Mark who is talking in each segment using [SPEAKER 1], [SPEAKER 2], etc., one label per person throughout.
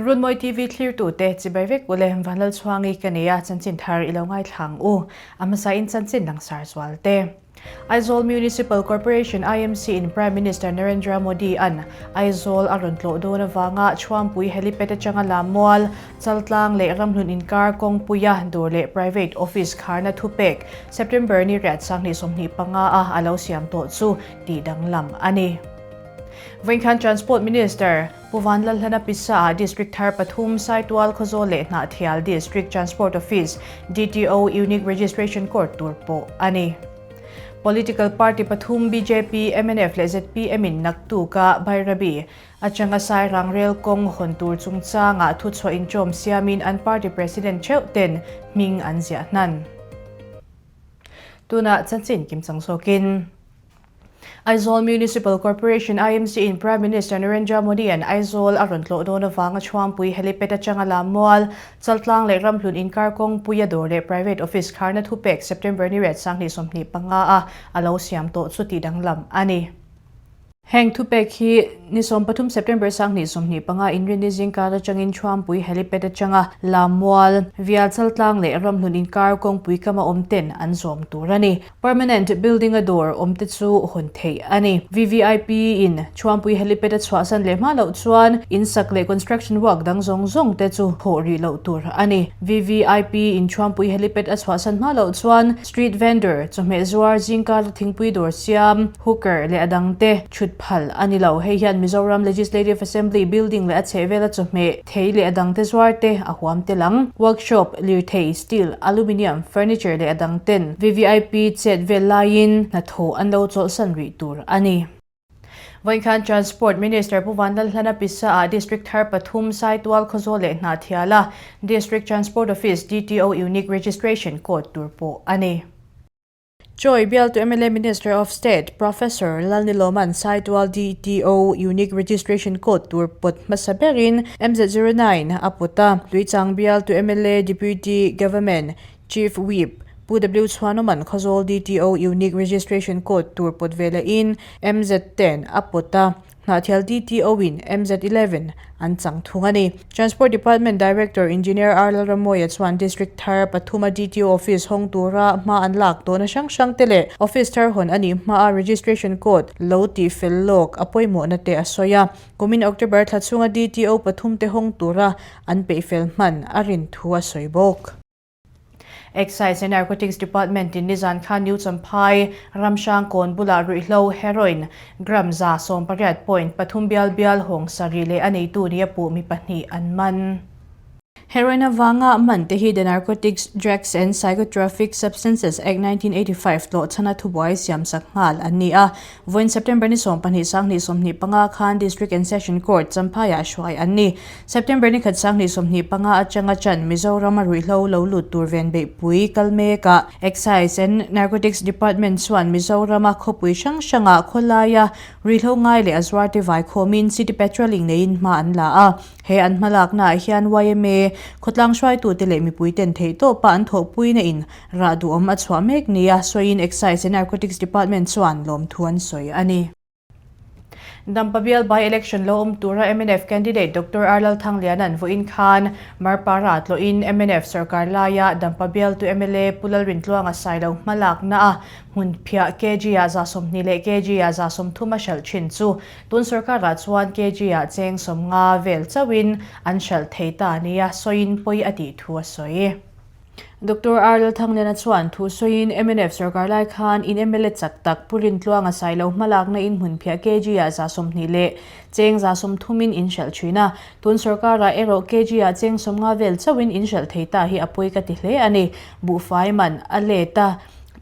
[SPEAKER 1] Runmawi TV thlirtute chibai vek ule Vanlalchhuangi ka nei a, chanchin thar i lo ngaithla ang u. A hmasa in chanchin langsar zual te. Aizawl Municipal Corporation, IMC, in Prime Minister Narendra Modi an Aizawl a rawn tlawh dawn avanga Chhuampui Helipad atanga Lammual, Chaltlang leh Ramhlun inkar kawngpuia dawr leh private office kharna thupek September ni riat 2025 a a lo siam tawh chu tih danglam a ni. Vawinkhan Transport Minister Pu Vanlalhlana Pisa-ah District thar pathum Saitual Khawzawl leh Hnahthial District Transport Office, DTO, Unique Registration Court tur pawh a ni. Political party pathum bjp, mnf leh zpm in naktuka Bairabi atanga Sairang rel kawng hawn tur chungchangah thuchhuah inṭawm siamin an party president theuh ten hming an ziah hnan. Tunah chanchin kimchang zawkin. Aizawl Municipal Corporation, IMC, in Prime Minister Narendra Modi an Aizawl a rawn tlawh dawn avanga Chhuangpui Helipad atanga Lammual, Chaltlang leh Ramhlun inkar kawngpuia dawr leh private office kharna thupek September ni riat 2025 a a lo siam tawh chu tih danglam a ni. Heng thupek hi ni 13 September 2025 Inrinni zingkar atangin Chhuangpui Helipad atanga Lammual, Vial Chaltlang leh Ramhlun inkar kawngpui kama awm ten an zawm tur a ni. Permanent building a dawr awm te chu hawn theih a ni. VVIP in Chhuangpui helipad a chhuahsan leh hma loh chuan in sak leh construction work dang zawng zawng te chu thawh rih loh tur a ni. VVIP in Chhuangpui helipad a chhuahsan hma loh chuan street vendor, chawhmeh zuar, zingkar la thingpui dawr siam, hooker leh a dang te chhut phal a ni lo. Hei hian Mizoram Legislative Assembly building leh a chhehvela chawhmeh thei leh a dangte zuar te a huam tel ang. Workshop, lirthei, steel, aluminium, furniture leh a dang ten VVIP chet vel laiin hnathawh an lo chawlhsan rih tur a ni. Vawinkhan Transport Minister Pu Vanlalhlana Pisa-ah District thar pathum Saitual Khawzawl leh Hnahthiala District Transport Office, DTO, Unique Registration Code tur pawh a ni. Joy bialtu mla Minister of State Professor Lalniloman Saitual DTO Unique Registration Code tur pawt hmasa berin MZ09 a put a. Tuichang bialtu mla Deputy Government Chief Whip Pu W Chhuanoman Khawzawl DTO Unique Registration Code tur pawt ve lehin MZ10 a pawt a. Hnahthial DTO in MZ 11 an chang thung a ni. Transport Department Director Engineer R Lalramawia chuan District thar pathuma DTO office hawng tura hma an lak tawhna hrang hrang te leh office thar hawn a nih hmaa registration code lo tih fel lawk a pawimawhna te a sawi a. Kumin October thla chhunga DTO pathum te hawng tura an peih fel hman a rin thu a sawi bawk. Excise and Narcotics Department in nizan khan New Champhai Ramhrang kawn bulah ruihhlo, heroin, gram 118.3 bial bial hawng sarih leh a neitu nia puh mi pahnih an man. Heroin avanga man te hi The Narcotics, Drugs and Psychotropic Substances Act 1985 tlawh chhana thubuai siamsak nghal an ni a. Vawiin September ni 12 2025 khan District and Session Court Champhaiah hruai an ni. September ni khat 2025 atanga chan Mizoram a ruihhlo lo lut tur ven beihpui kal mekah Excise and Narcotics Department chuan Mizoram a khawpui hrang hrangah khawlaia ruihhlo ngai leh a zuarte vai khawmin City Patrolling neiin hma an la a. He an hmalaknaah hian yma khawtlang hruaitute leh mipuiten theihtawpa an thawhpuina in rah duhawm a chhuah mek nia sawiin Excise and Narcotics Department chuan lawmthu an sawi a ni. Dampa bial by-election lo awm tura mnf candidate Doctor R Lalthangliana'n vawiin khan Marpara tlawhin mnf sorkar laia Dampa bialtu mla Pu Lalrintluanga Sailo hmalakna a hmun phiah kg-ah 20 leh kg-ah 30 a hralh thin chu tun sorkarah chuan kg-ah cheng 50 vel chauhin an hralh thei ta nia sawiin pawi a tih thu a sawi. Doctor R Lalthangliana chuan thu sawiin mnf sorkar lai khan in mla chak tak Pu Rintluanga Sailo hmalakna in hmunphiah kg-ah 20 leh cheng 30 in in hralh thin a. Tun sorkarah erawh kg-ah cheng 50 vel chauhin in hralh thei ta hi a pawi ka ti hle a ni. Buhfai man a let a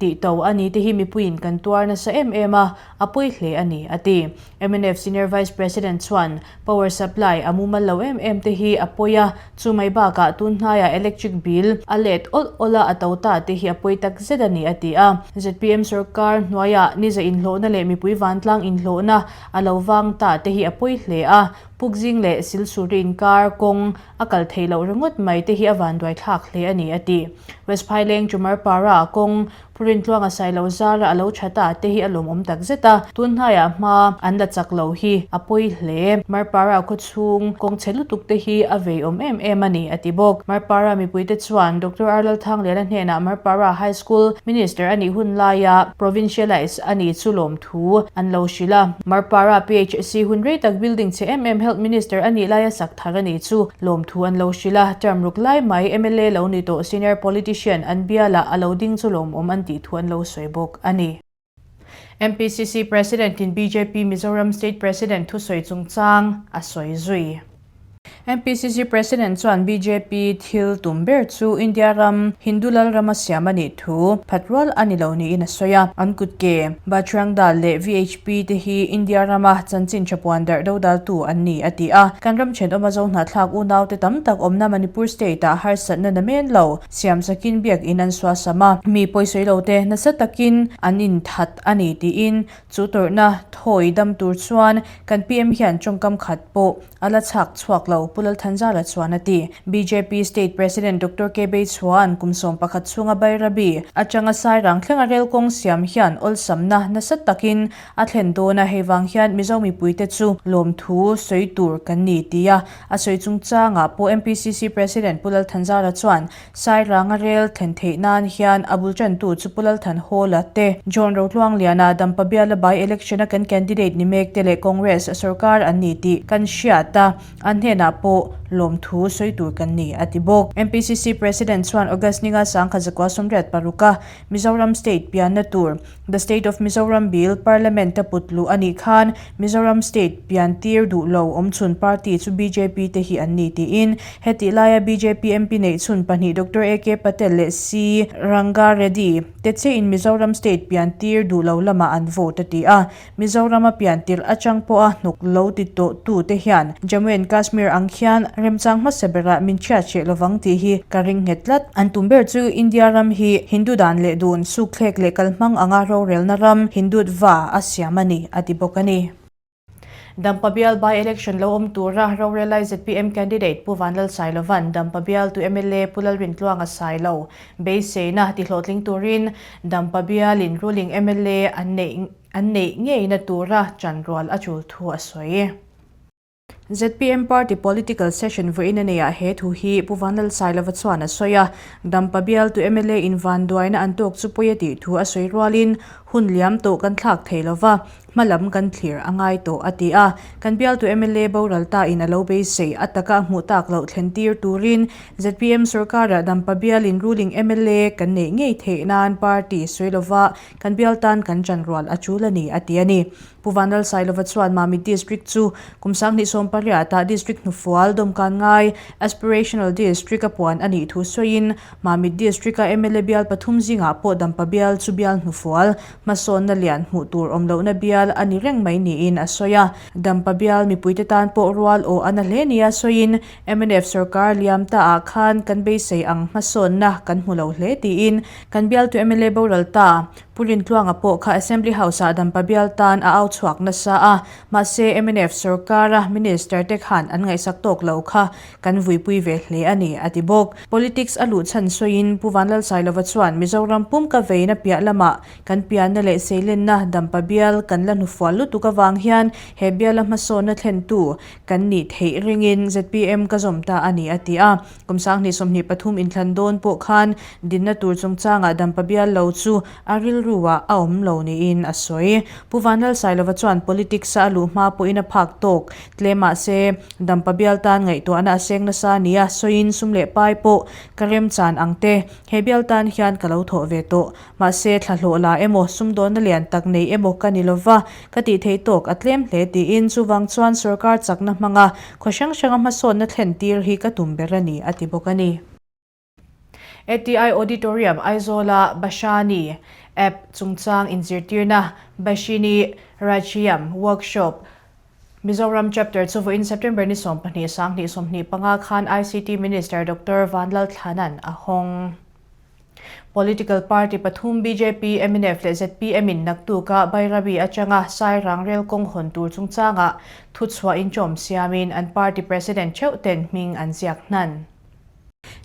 [SPEAKER 1] tih to a ni te hi mipuiin kan tuar nasa em em a, a pawi hle a ni, a ti. Mnf Senior Vice President chuan power supply a mumal lo em em te hi a pawi a, chu mai bakah tun hnaiah electric bill a let awlh awlh a, a to ta te hi a pawi tak zet a ni a ti a. Zpm sorkar hnuaiah niza inhlawhna leh mipui vantlang inhlawhna a lo vang ta te hi a pawi hle a. Pukzing leh Silsuri inkar kawng a kal theih loh ringawt mai te hi a vanduai thlak hle a ni, a ti. West Phaileng Chumarpara kawng Purintluanga Sailo zara a lo tha ta te hi a lawmawm tak zet a, tun hnaiah hma an la chak lo hi a pawi hle. Marpara khawchhung kawng chhe lutuk te hi a veiawm em em a ni, a ti bawk. Marpara mipuite chuan Doctor R Lalthangliana hnenah Marpara High School Minister a nih hun laia Provincialise a ni chu lawmthu an lo hrilh a. Marpara PHC hun rei tak building chhe em em Health Minister a nih laia sak thar a ni chu lawmthu an lo hrilh a. Term ruk lai mai mla lo ni tawh senior politician an bialah a lo ding chu lawmawm an tih thu an lo sawi bawk a ni. MPCC President in bjp Mizoram State President thusawi chungchang a sawi zui. MPCC President chuan bjp thil tum ber chu India ram Hindu lal rama siam a nih thu phat rual a ni lo niin a sawi a. An kut ke, Bajrang Dal leh VHP te hi India rama chanchin tha puan darh dodaltu an ni a ti a. Kan ram thenawma zo hnahthlak unaute tam tak awmna Manipur state-ah harsatna namen lo siam sakin biakinn an suasam a, mi pawisawi lote nasa takin an inthat a ni tiin chu tawrhna thawi dam tur chuan kan PM hian tawngkam khat pawh a la chhak chhuak lo, Pu Lalthanzara chuan a ti. Bjp State President Doctor K Beichhua'n kum 11 chhunga Bairabi atanga Sairang thlenga rel kawng siam hian awlsamna nasa takin a thlen dawn a, hei vang hian Mizo mipuite chu lawmthu sawi tur kan ni tia a sawi chungchangah pawh MPCC President Pu Lalthanzara chuan Sairanga rel thlen theih nan hian a bul tantu chu Pu Lalthanhawla te, John Rotluangliana, Dampa Biala by election a kan candidate ni mek te leh Congress sorkar an ni tih kan hriat a, an hnenah pawh lawmthu sawi tur kan ni a ti bawk. MPCC President chuan August ninga 1986 a Mizoram State pianna tur The State of Mizoram Bill Parliament a put luh a nih khan Mizoram State pian tir duh lo awmchhun party chu bjp te hi an ni tiin hetih laia bjp MP neih chhun pahnih Doctor AK Patel leh C Ranga Reddy te chiahin Mizoram State pian tir duh lo lamah an vote a ti a. Mizoram a pian tirh atang pawha hnuk lo ti tawh tu te hian Jammu and Kashmir ang khian remchang hmasa berah min chhiat hreh lovang tih hi ka ring nghet tlat. An tum ber chu India ram hi Hindu dan leh dun, sukthlek leh kalhmang anga rorelna ram Hindutva a siam a ni, a ti bawk a ni. Dampa bial by election lo awm tura rorelai zpm candidate Pu Vanlalsailova'n Dampa bialtu mla Pu Lalrintluanga Sailo beiseina tihlawhtling turin Dampa bialin ruling mla an neih an neih ngeina tura chanrual a tul thu a sawi. Zpm party political session vawiin a neiah he thu hi Pu Vanlalsailova chuan a sawi a, Dampa bialtu mla in vanduaina an tawk chu pawi a tih thu a sawi rualin hun liam tawh kan thlak thei lova, hma lam kan thlir a ngai tawh a ti a. Kan bialtu mla boral ta in a lo beisei a taka a hmuh tak loh thlen tir turin zpm sorkarah Dampa bialin ruling mla kan neih ngei theih nan party sawi lova Kan bial tan kan chanrual a chul a ni, a ti a ni. Pu Vanlalsailova chuan Mamit District chu kum 2018 ah District hnufual dawmkan ngai Aspirational District a puan a nih thu sawiin Mamit District a mla bial pathum zingah pawh Dampa bial chu bial hnufual hmasawnna lian hmuh tur awm lohna bial a ni reng mai niin a sawi a. Dampa bial mipuite tan pawh rual aw a na hle nia sawiin mnf sorkar liam ta ah khan kan beisei ang hmasawnna kan hmu lo hle tiin Kan bialtu mla boral ta, Pu Rintluanga pawh kha Assembly House-ah Dampa bial tan a au chhuak nasa a, mahse mnf sorkara Minister te khan an ngaihsak tawk lo kha kan vuipui ve hle a ni, a ti bawk. Politics a luh chhan sawiin Pu Vanlalsailova chuan Mizoram pum ka veina piah lamah kan pianna leh seilenna Dampa bial kan la hnufual lutuk avang hian he biala hmasawnna thlentu kan nih theih ringin zpm ka zawm ta a ni, a ti a. Kum 2023 inthlan dawn pawh khan dinna tur chungchangah Dampa bial lo chu a rilruah a awm lo niin a sawi. Pu Vanlalsailova chuan politics-a a luh hma pawhin a phak tawk tlem mah se Dampa bial tan ngaihtuahna a seng nasa nia sawiin sum leh pai pawh ka remchan ang te he bial tan hian ka lo thawh ve tawh. Mahse, thla hlawh la emaw, sumdawnna lian tak nei emaw ka ni lova, ka tih theih tawk a tlem hle tiin chuvang chuan sorkar chakna hmanga khaw hrang hranga hmasawnna thlen tir hi ka tum ber a ni, a ti bawk a ni. ATI Auditorium Aizawla Bhashani App chungchang inzirtirna Bhashini Rajyam Workshop Mizoram Chapter chu vawiin September ni 12 25 khan ICT Minister Doctor Vanlalthlana'n a hawng. Political party pathum bjp, mnf leh zpm in naktuka Bairabi atanga Sairang rel kawng hawn tur chungchangah thuchhuah inchawm siamin an party president theuh ten hming an ziak hnan.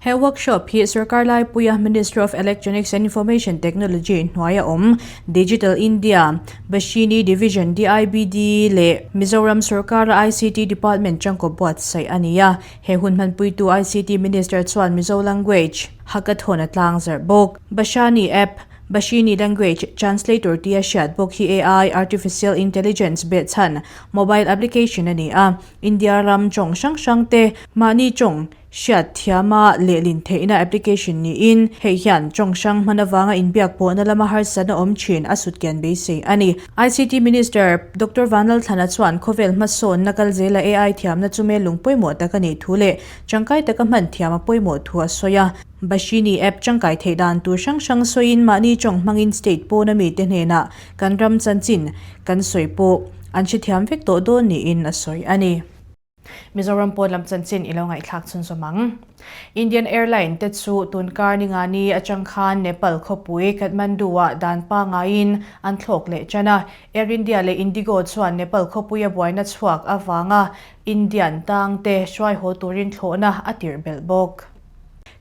[SPEAKER 1] He workshop hi Sorkar Laipuia Ministry of Electronics and Information Technology hnuaia awm Digital India, Bashini Division, DIBD, leh Mizoram Sorkara ICT Department tangkaw buatsaih a ni a. He hun hmanpuitu ICT Minister chuan Mizo Language Hackathon a tlangzarh bawk. Bashani App, Bashini Language Translator tia hriat bawk hi AI, Artificial Intelligence, behchhan mobile application a ni a. India ram tawng hrang hrang te mahni tawng hriat thiama lehlin theihna application niin hei hian tawng hrang hman avanga inbiak pawhna lama harsatna awm thin a sutkian beisei a ni. ICT Minister Doctor Vanlalthlana chuan khawvel hmasawnna kal zela AI thiamna chu mel lung pawimawh tak a nih thu leh tangkai taka hman thiam a pawimawh thu a sawi a. Bashini app tangkai theih dan tur hrang hrang sawiin mahni tawng hmangin state pawna mite hnenah kan ram chanchin kan sawi pawh an hrethiam vek tawh dawn niin a sawi a ni. Mizoram pawn lam chanchin i lo ngaihthlak chhunzawm ang. Indian Airline te chu tunkar ningani atang khan Nepal khawpui Kathmandu-ah dan pangaiin an thlawk leh tan a. Air India leh Indigo chuan Nepal khawpuia buaina chhuak avanga Indian tangte hruai haw turin thlawhna a tirh belh bawk.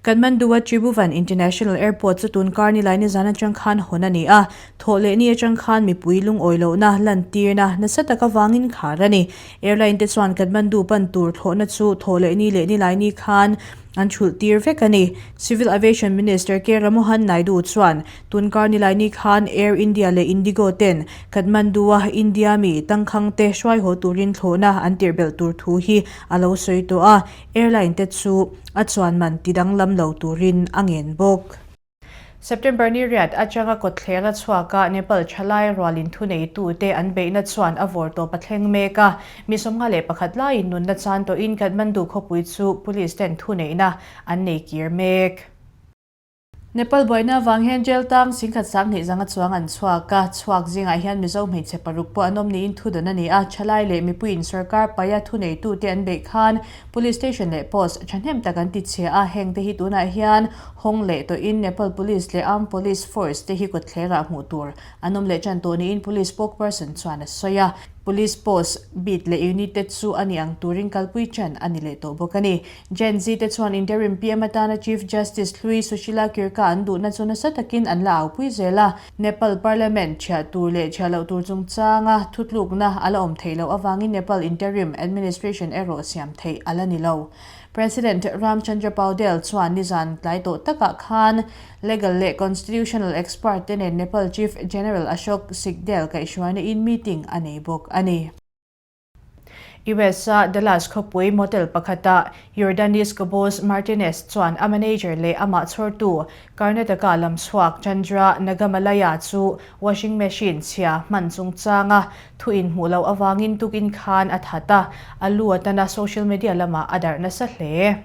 [SPEAKER 1] Kathmandu-a Tribhuvan International Airport chu tun kar nilai nizan atang khan hawn a ni a, thawh leh ni atang khan mipui lungawi lohna lantirna nasa tak avangin khar a ni. Airline te chuan Kathmandu pan tur thlawhna chu thawh leh ni leh nilai ni khan an thulh tir vek a ni. Civil Aviation Minister K Ramohan Naidu chuan tun kar nilai ni khan Air India leh Indigo ten Kathmandu-a India mi tangkhang te hruai haw turin thlawhna an tirh belh tur thu hi a lo sawi tawh a. Airline te chu a chuan man ti danglam lo turin a ngen bawk. September ni riat atanga kawtthler a chhuak a, Nepal thalai rualin thuneitute an beihna chuan a vawr tawp a thleng mek a. Mi 51 laiin nunna chan tawhin Kathmandu khawpui chu police ten thuneihna an nei kir mek. Nepal buaina avang hian jail tang singkhat 2000 zanga chuang an chhuak a, chhuak zingah hian Mizo hmeichhe paruk pawh an awm niin thu dawn a ni a, thalai leh mipuiin sorkar paia thuneitute an beih khan Police station leh post thahnem tak an ti chhia a, heng te hi tunah hian hawng leh tawhin Nepal Police leh Armed Police Force te hi kawtthlerah hmuh tur an awm leh tan tawh niin Police spokesperson chuan a sawi a. Police post beat leh unit te chu a ni ang turin kalpui tan a ni leh tawh bawk a ni. Gen Z te chuan interim PM atana Chief Justice hlui Sushila Kirka an duhna chu nasa takin an la aupui zel a, Nepal Parliament chhiah tur leh chhiah loh tur chungchanga thutlukna a la awm theih loh avangin Nepal interim administration erawh siam theih a la ni lo. President Ram Chandra Paudel chuan nizan tlai tawh takah khan legal leh constitutional expert te nen Nepal Chief General Ashok Sigdel kaihhruaina in meeting a nei bawk a ni. US-a Dallas khawpui motel pakhata Yordanis Cobos Martinez chuan a manager leh amah chhawrtu Karnataka lam chhuak Chandra Nagamalaya chu washing machine chhia hman chungchanga thu inhmuh loh avangin tukin khan a that a, a lu atana social media lamah a darh nasa hle.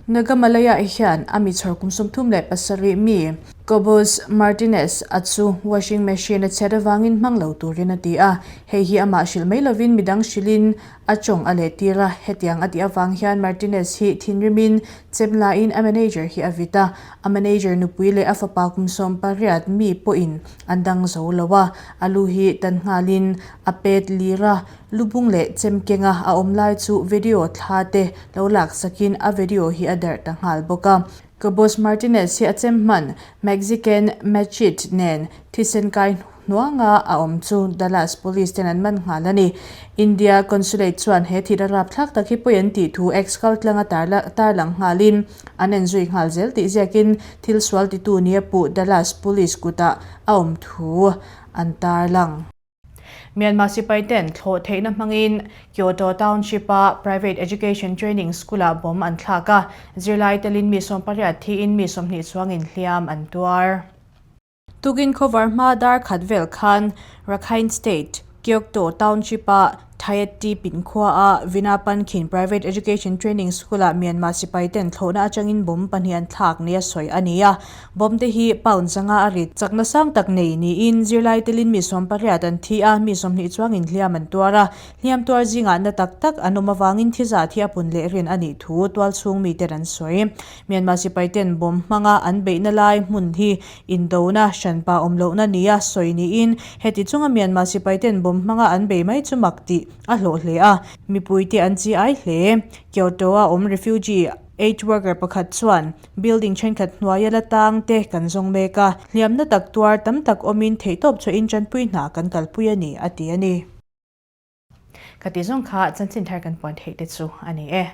[SPEAKER 1] Nagamalaya hian a mi chhawr kum 37 mi Cobos Martinez a chu washing machine a chhiat avangin hmang lo turin a ti a, hei hi amah hrilh mai lovin midang hrilhin a tawng a lehtir a, hetiang a tih avang hian Martinez hi thinrimin chem lain a manager hi a vit a, a manager nupui leh a fapa kum 18 mi pawhin an dang zo lo a, a lu hi tan nghalin a pet lir a. Lubung leh chemkenga a awm lai chu video thla te lo lak sakin a video hi a darh ta nghal bawk a. Cobos Martinez hi a chem hman Mexican machete nen thisen kai hnuanga a awm chu Dallas Police ten an man nghal a ni. India Consulate chuan he thil a rapthlak tak hi pawi an tih thu X kaltlanga tarlang nghalin an enzui nghal zel tih ziakin thil sual titu nia puh Dallas Police kutah a awm thu an tarlang. Myanmar sipai ten thlawh theihna hmangin Kyoto Township-a Private Education Training School-ah bomb an thlak a, zirlai telin mi 80 thiin mi 20 chuangin hliam an tuar. Tukin khawvar hma dar khat vel khan Rakhine State, Kyoto Township-a. Thayet Pin khuaa Vinapankhin Private Education Training School-ah Myanmar sipaiten thlawhna atangin bomb pahnih an thlak nia sawi a ni a. Bomb te hi pound zanga a rit chakna sang tak nei niin zirlai telin mi 18 an thi a, mi 20 chuangin hliam an tuar a. Hliam tuar zingah na tak tak an awm avangin thi zah thi a pun leh rin a nih thu tualchhung miten an sawi. Myanmar sipaiten bomb hmanga an beihna lai hmun hi indona hranpa awm lohna nia sawi niin heti chunga Myanmar sipaiten bomb hmanga an bei mai chu mak tih a hlawh hle a, mipuite an chi ai hle. Kyoto-a awm refugee aid worker pakhat chuan building thenkhat hnuaia la tang te kan zawng mek a, hliamna tak tuar tam tak awmin theihtawp chhuahin tanpui hna kan kalpui a ni, a ti a ni. Ka ti zawng kha chanchin thar kan puan theih te chu a ni e.